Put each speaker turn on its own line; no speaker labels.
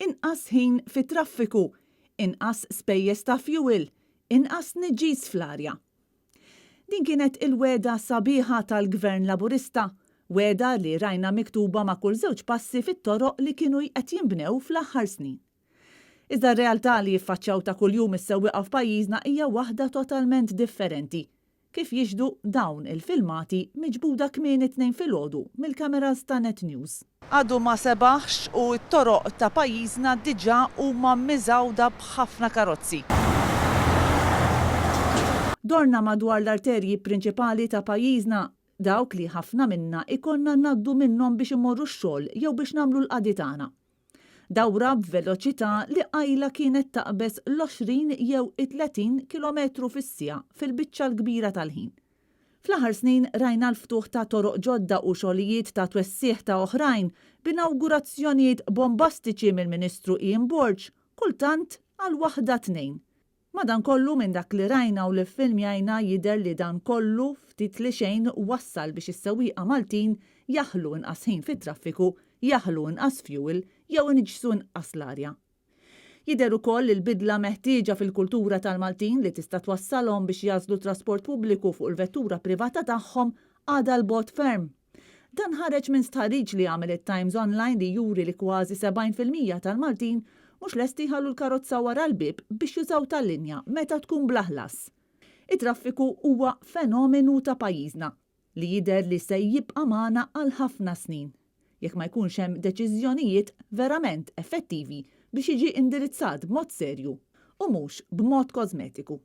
Inqas ħin fit-traffiku, inqas spejjeż ta' fjuwil, inqas tniġġis fl-arja. Din kienet il-wegħda sabiħa tal-Gvern Laburista, wegħda li rajna miktuba ma' kull żewġ passi fit-toroq li kienu qed jinbnew fl-aħħar snin. Iżda r-realtà li jiffaċċjaw ta' kuljum is-sewwieqa f'pajjiżna hija waħda totalment differenti. Kif jixhdu dawn il-filmati miġbuda kmieni t-Tnejn filgħodu mill-cameras ta' Net News. Għadu ma sebaħx u t-toroq ta' pajjiżna diġà huma miżgħuda b'ħafna karozzi. Dorna madwar l-arterji prinċipali ta' pajjiżna, dawk li ħafna minna jkollna ngħaddu minnhom biex immorru x-xogħol jew biex nagħmlu l-qadi tagħna. Dawra b'veloċità li qajla kienet taqbeż l-20 jew it-30 kilometru fis-siegħa fil-biċċa l-kbira tal-ħin. Fl-aħħar snin rajna l-ftuħ ta' toroq ġodda u xogħlijiet ta' twessigħ ta' oħrajn b'inawgurazzjonijiet bombastiċi mill-Ministru Ian Borg, kultant għal waħda tnejn. Madankollu minn dak li rajna u li ffilmjajna jidher li dan kollu ftit li xejn wassal biex is-sewwieqa Maltin jaħlu inqas ħin fit-traffiku, jaħlu inqas fjuwil jew iniġġsu inqas l-arja. Jidher ukoll li l-bidla meħtieġa fil-kultura tal-Maltin li tista' twassalhom biex jagħżlu t-trasport pubbliku fuq il-vettura privata tagħhom għadha 'l bogħod ferm. Dan ħareġ minn stħarriġ li għamel it-Times Online li juri li kważi 70% tal-Maltin mhux lesti jħallu l-karozza wara l-bieb biex jużaw tal-linja meta tkun bla ħlas. It-traffiku huwa fenomenu ta' pajjiżna li jidher li se jibqa' magħna għal ħafna snin, jekk ma jkunx hemm deċiżjonijiet verament effettivi biex jiġi indirizzat b'mod serju u mhux b'mod kożmetiku.